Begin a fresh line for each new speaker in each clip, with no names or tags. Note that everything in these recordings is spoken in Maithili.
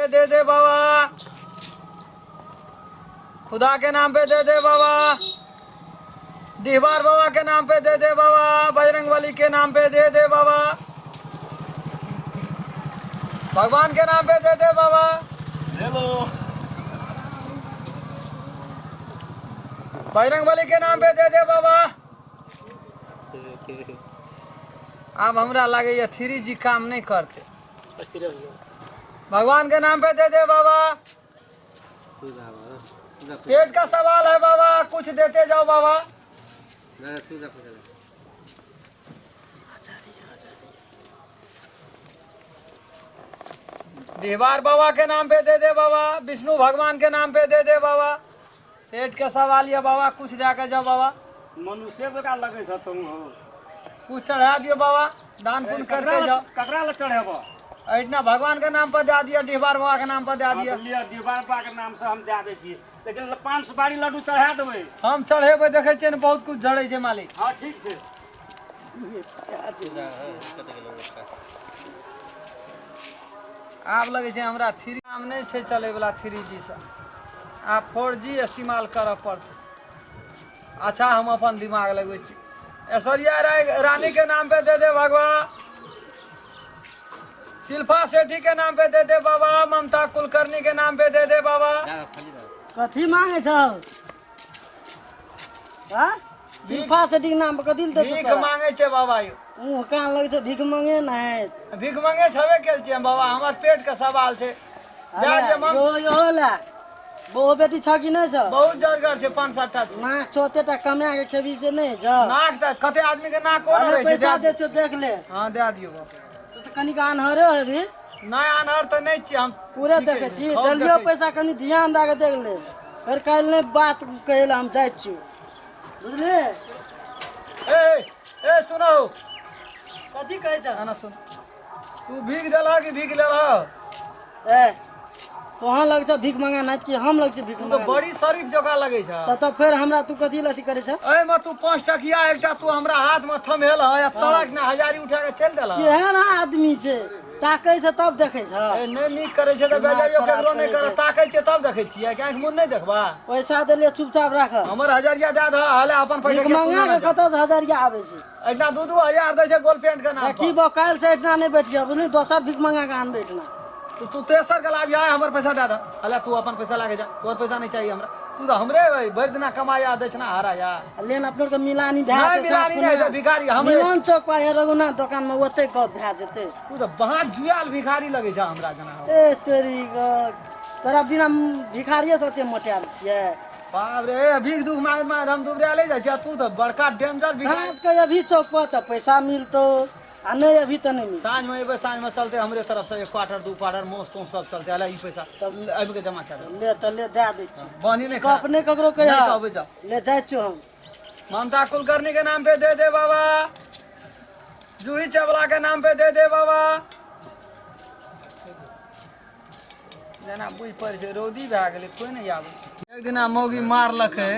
दे दे बाबा, खुदा के नाम पे दे दे बाबा, डिहबार बाबा के नाम पे दे दे बाबा, बजरंग बली के नाम पे दे दे बाबा, भगवान के नाम पे दे दे बाबा।
हेलो।
बजरंग बली के नाम पे दे दे बाबा। आब हमरा लागैया थ्री जी काम नहीं करते। भगवान के नाम पे दे दे बाबा। पेट का सवाल है बाबा, कुछ देते जाओ बाबा। दीवार बाबा के नाम पे दे दे बाबा, विष्णु भगवान के नाम पे दे दे बाबा। पेट के सवाल ये बाबा, कुछ दे के जाओ बाबा।
मनुष्य जकाँ लगै छ तू हो।
कुछ चढ़ा दियो बाबा, दान पुण्य करते जाओ।
ककरा लए चढ़ेब?
एहिठिना भगवान के नाम पर दे दिया, डिहबार बाबा के नाम पर दे दिया।
लिअ, डिहबार बाबा के नाम से हम दए दै छी, लेकिन 5 सुपारी लड्डू चढ़ा देबै।
हम चढ़ेबै, देखै छियै ने बहुत कुछ झड़ै छै मालिक।
हँ ठीक छै।
आब लगै छै हमरा थ्री काम नहि छै चलैवला, थ्री जी सँ आब फोर जी इस्तेमाल करऽ पड़तै। अच्छा, हम अपन दिमाग लगबै छी। ऐश्वर्या राय रानी के नाम पे दे दे भगवा, शिल्पा सेठी के नाम पे दे दे बाबा, ममता कुलकर्णी के नाम पे दे दे बाबा।
कथी मांगे छौ? हाँ, शिल्पा सेठी के नाम पर कथी लए देतौ
भीख
तोरा?
मांगे छै बाबा यौ।
मुँह कान लगै छौ भीख मांगे नहि।
भीख मांगे छबे केल छियै बाबा, हमर पेट के सवाल छै। दए दिअ मम।
यो यो ले, बहु बेटी छ कि नहि छ?
बहुत जरगर छै, 5-7 टा छै।
नाक छौ ओतेटा कमा के खेबी से नहि छ?
नाक तऽ कते आदमी के नाक कोना
अरे
रहै छै।
पैसा
दए
दै छौ, देख ले।
हँ, दए दियौ बाबा।
तू तऽ कनिक आन्हरे हेबी।
नहि, आन्हर तऽ नहि छियै हम।
पूरे
ठीके
देखै
छै,
छी।
खूब
देलियौ
देखै छी।
पैसा, कनि ध्यान दए के देख ले, फेर काल्हि नहि बात कहै लए हम जाइ छियौ, बुझली?
ए ए, सुनौ।
कथी कहै छ?
ना सुन, तू भीख देलह कि भीख लेलह?
ए, तोहाँ लग छ भीख मंगा नहि कि हम लग छ भीख
तू तऽ
मंगा?
बड़ी शरीफ जकाँ लगै छ।
तऽ फेर हमरा तू कथी लए अथी करै छ?
एहिमे तू 5 टकिया एकटा तू हमरा हाथ में थमेल ह, तड़क ने हजारी उठा के चलि देलह।
केहन आदमी छै, ताकै छै तब देखै छ।
ए, नहि नीक करै छै तऽ बेजाइयो
दिमाग
केकरो
खराब
नहि
करै
कर।
छै।
ताकै छै तब देखै छियै कि आँखि मुन नहि देखबा?
पैसा देलियै, चुपचाप राख।
हमर हजरिया दए दह, हले अपन
भीख
पैसा के तू
मंगा
लेने
के
जा।
कतऽ से हजरिया आबै छै?
एहिठिना 2-2 हजार दै छै गोल पेंट के नाम
देखी
पर।
बो, काल्हि से एहिठिना नहि बैठिय, बुझली? दोसर भीख मंगा के आनबै एहिठिना।
तू तेसर के लाबिह, हमर पैसा दए दह। हले तू अपन पैसा लाके जा, तोहर पैसा नहि चाहिए हमरा। तू तऽ हमरे भरि दिना कमाया दक्षिणा हराया।
लेन अपनो के मिलानी भए
नहि
जेतै।
मिलानी नहि हेतै, भिखारी हमरे।
मिलन चौक पर है रघुनाथ दोकान में, ओतै गप भए जेतै।
तू तऽ बहा जुआल भिखारी लगै छ हमरा जेना।
ए तेरी ग, तोरा बिना भिखारिये से ओते मोटायल छियै।
बाप रे, भीख दुख मांगैत मांगैत हम दुबराले जाइ छियै, तू तऽ बड़का डेंजर भिखारी।
साँझ के अभी चौक पर तऽ पैसा मिलतौ, आ नहि अभी तऽ नहि मिलतौ।
साँझ में एबै, साँझ में चलते हमरे तरफ से 1 क्वार्टर 2 क्वार्टर मोस तोस सब चलते। अले ई पैसा आबि के जमा कए दे।
ले तऽ ले, दए दै छियौ।
बनी नहि
गप नहि ककरो कहिया।
नहि कहबै, जा।
ले जाइ छियौ हम।
ममता कुलकर्णी के नाम पे दे दे बाबा, जूही चावला के नाम पे दे दे बाबा। जेना बुझि पड़ै छै रौदी भए गेलै, कोइ नहि आबै छै। एक दिना मौगी मारलकै,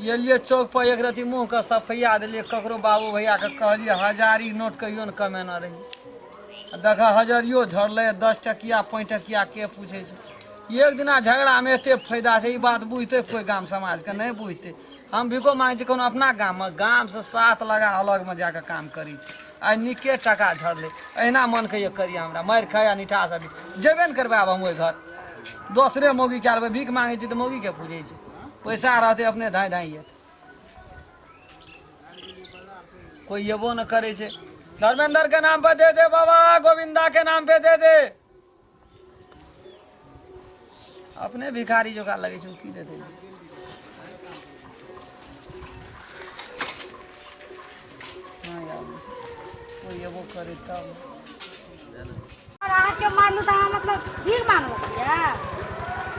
एलियै चौक पर, एक रति मुँहके सफैया देलियै ककरो बाबू भैयाके, कहलियै हजारी नोट कहियो ने कमेने रही, आ देख हजरियो झड़लै, 10 टकिया 5 टकिया के पूछै छै? एक दिना झगड़ामे एते फायदा छै, ई बात बुझतै कोइ गाम समाजके? नहि बुझतै। हम भीखो मांगै छी कोनो अपना गाममे, गामसँ साथ लगा अलगमे जाकऽ काम करी। आइ नीके टका झड़लै, अहिना मन कहियो करियै हमरा मारि खाइ आ निठा सब जेबे ने करबै। आब हम ओहि घर दोसरे मौगी कए लेबै। भीख मांगै छी तऽ मौगीके पूजै छै। पैसा रहतै अपने धाँइ धाँइ एतै, कोइ एबो ने करै छै। धर्मेंद्र के नाम पर दे दे बाबा, गोविंदा के नाम पे दे दे। अपने भिखारी जोका लगै छै, ओ की देतै? नहि आबै छै कोइ, एबो करै तब।
और अहाँके मारलू तऽ अहाँ मतलब भीख मांगलक यऽ?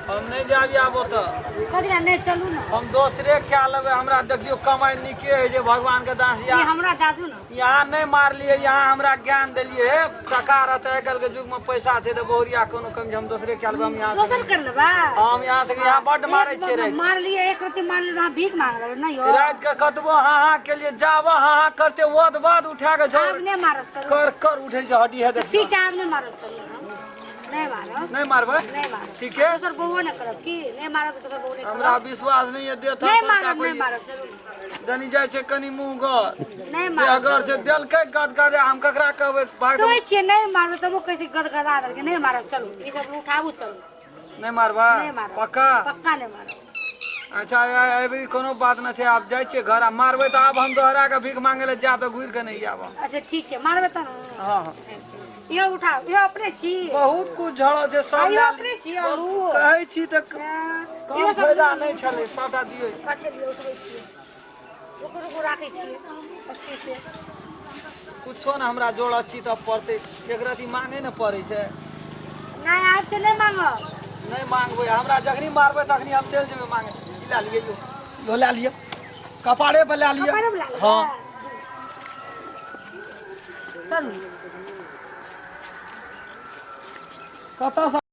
हम नहि जाबी आब ओतऽ।
कथी लए नहि? चलू ने।
हम दोसरे कए लेबै। हमरा देखियौ कमाइ नीके होइ छै, भगवानके दास।
ई
या
हमरा दादू ने।
यहाँ नहि मारलियै, यहाँ हमरा ज्ञान देलियै। हे, टका रहतै, आइ काल्हिके युगमे पैसा छै तऽ बहुरिया कोनो कमी छै। हम दोसरे कए लेबै, हम यहाँ से
दोसर कर लेबै।
हम यहाँ से यहाँ बड्ड मारै छियै राति।
मारलियै, एक रत्ती मारलियै तऽ अहाँ भीख मांगलक नहि यौ?
राति के कतबो हाँ हाँ के लिए जाब, हाँ हाँ करते वद बाद उठा के
आब
झोर
नहि मारब, चलू।
कर कर उठै छै हड्डी है देखियौ।
ठीक छै, आब नहि मारब, चलू हम। नहि मारब।
नहि मारबै?
नहि मारब।
ठीक है।
दोसर बौओ नहि करब की? नहि मारब तऽ दोसर बौओ नहि
हमरा
करब।
विश्वास नहीं है देत।
नहि मारब, नहि मारब, चलू।
जनी जाइ छै कनि मुँह गर
नहि मारब।
अगर छै देलकै गद गद, हम ककरा कहबै भाग?
कहै छियै नहि मारब, तबो कहै छै गदगदा देलकै। नहि मारब, चलू, ई सब उठाबू, चलू।
नहि मारबै?
नहि मारब।
पक्का?
पक्का नहि मारब।
अच्छा, अबरी कोनो बात नहि छै। आब जाइ छियै घर, आ मारबै तऽ आब हम दोहरा कऽ भीख मांगे लए जायब तऽ घुरि कऽ नहि आयब हम।
अच्छा ठीक छै, मारबै तऽ ने?
हँ हँ।
इहो उठाउ, इहो अपने छी?
बहुत कुछ झड़ल छै सब।
आ, इहो
लए
अपने छी आलू?
कहै छी तऽ
इहो
कम
सब
फायदा नहि छलै, सबटा दियौ।
अच्छा लिअ, उठबै छियै। रुकू रुकू, राखै छियै पस्ती से।
कुछो ने हमरा जोड़त छी तब पड़तै, एक रति मांगे ने पड़ै छै।
नहि, आब से नहि मांगब।
नहि मांगबै। हमरा जखनी मारबै तखनी हम चलि जेबै मांगे। ई लए लिअ, यौ, इहो लए लिअ, कपारे पर लए लिअ।
कपारे पर लए लेबै?
हँ।
चलू।
कतऽसँ?